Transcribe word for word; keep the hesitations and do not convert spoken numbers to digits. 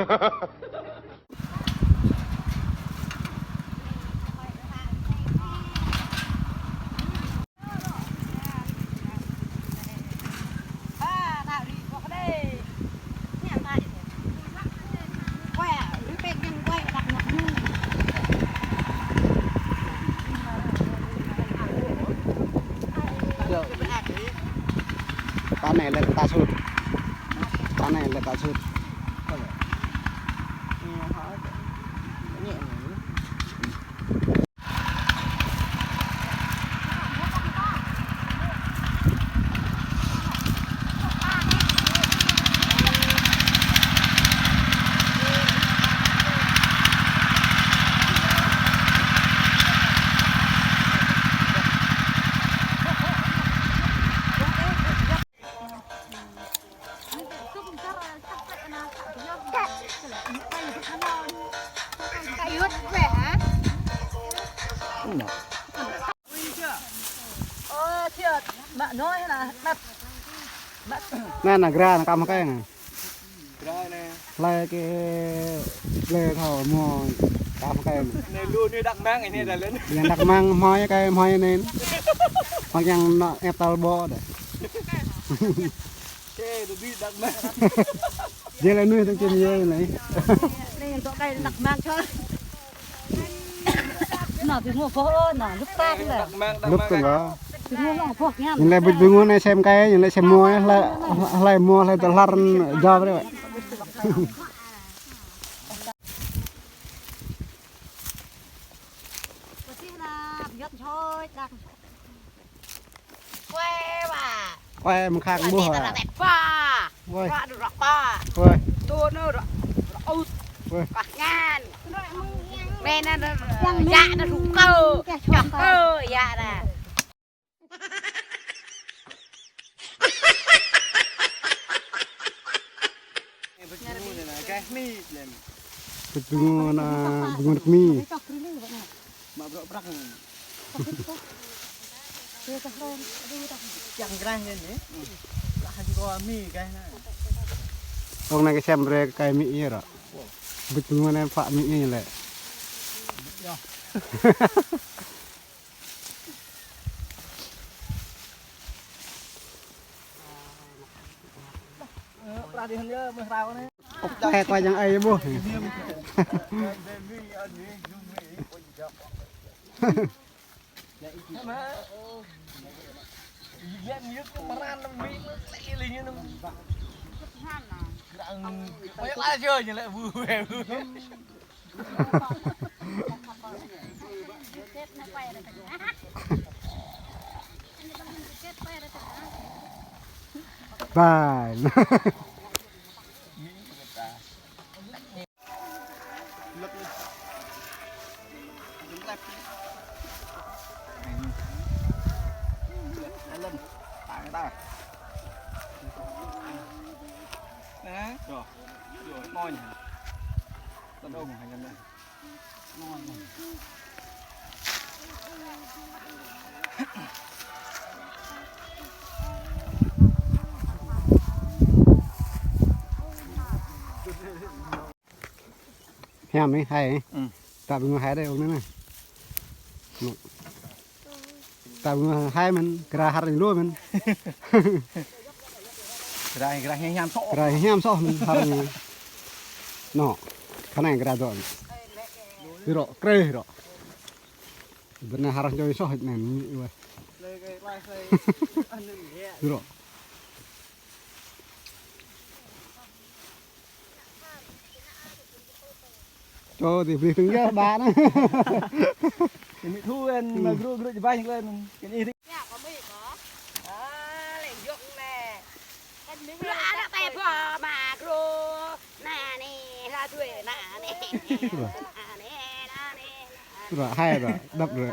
Pă anai lĕ ta sut. Pă anai lĕ ta sut. Anai, anai, gra anai, kăm hơkai anai. Gra anai. Hlơi kơ, hlơi thâo mơ̆ kăm hơkai anai. Anai lu anai Đăk Mang anai dah lĕ. Yang Đăk Mang hmâo kơ hmâo anai. Hmâo yang anŏ ĕp tal ƀô̆ dah. Kơ, tui Đăk Mang. Jĕ lĕ anai tơ̆ng čem yơh anai. Anai tŏ kơ Đăk Mang čô. Anai ƀing ngŏ pô, anai lŭp tơ̆ng lĕ. Lŭp tơ̆ng lĕ. Ƀing ngŏ pô ñam. Anai lĕ ƀing ngŏ anai sem kơ, anai lĕ sem mơ̆, hlơi, hlơi mơ̆, hlơi tơlhar jao brơi. Ơi, mơ̆ng khang ƀuh hă? Ơi. Ơi. Ơi. Bơngô anai, bơngô rơkmi. Ong anai kơ sem brơi kơ kơi amĭ yơh ră. Bơngô anai pă amĭ yơh lĕ. Ơ, prah đi hăn yơh, mơ̆ hrao anai. Ơ, kơ yang ai ƀuh. Bye. Hiam anai, hai. Ơ. Tă ƀing ngŏ hai đơi ong anai anai. Tă ƀing ngŏ hai mơ̆n, gra har anai lu mơ̆n. Gra, gra hiam soh. Gra hiam soh mơ̆n, har anai. Anŏ, kơ anai gra dŏ. Hơrŏ, kreh hơrŏ. Bơnai har čoi soh hĭ anai, mĭ weh. Hơrŏ. Čô tih brih tơ̆ng yơh ƀă anai. Mĭ thu en, mă gru gru jơbanh kơ en. Kơ anai. Ơ, lĕ yŏk anai. Lu ană tơpă mă gru. Anai anai, hla tui anai anai. Anai, anai, anai. Ră hai ră, đăp ră.